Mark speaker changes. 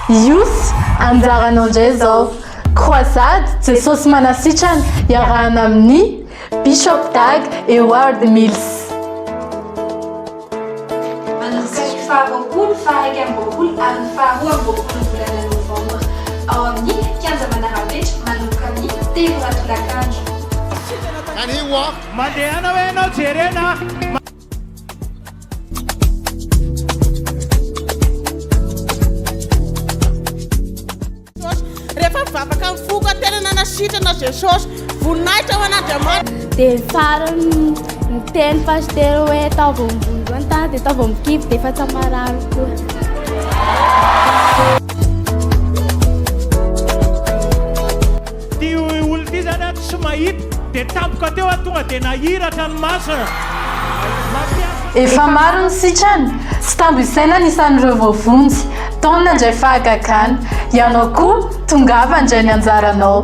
Speaker 1: Ihosy, anjaranao indray izao. Croisade, Jesosy manasitrana, iarahana amin'ny Bishop Dag Heward Mills.
Speaker 2: Manomboka ny faharoapolo, faha-21 ary ny faharoa-amby-roapolo ny volana novambra, ao amin'ny Kianja Manarapenitra, manomboka amin'ny telo ora tolakandro.
Speaker 3: And he walked.
Speaker 4: Mandehana hoe ianao jerena.
Speaker 5: Jesosy. Rehefa mivavaka amin'ny foko aho tena nanasitrana Jesosy. Voninahitra ho an'Andriamanitra.
Speaker 6: Dia farany niteny pasitera hoe ataovy ambony koa ny tanana dia ataovy amin'ny kibo dia efa tsy marary koa.
Speaker 4: Ty olona ity zany an tsy mahita dia tampoka teo an tonga dia nahiratra ny masony. Mampiasa.
Speaker 1: Efa maro ny sitrana, tsy tambo isaina ny isan'ireo voavonjy. Taona indray fahagagana. Ianao koa, tongava handray ny anjaranao.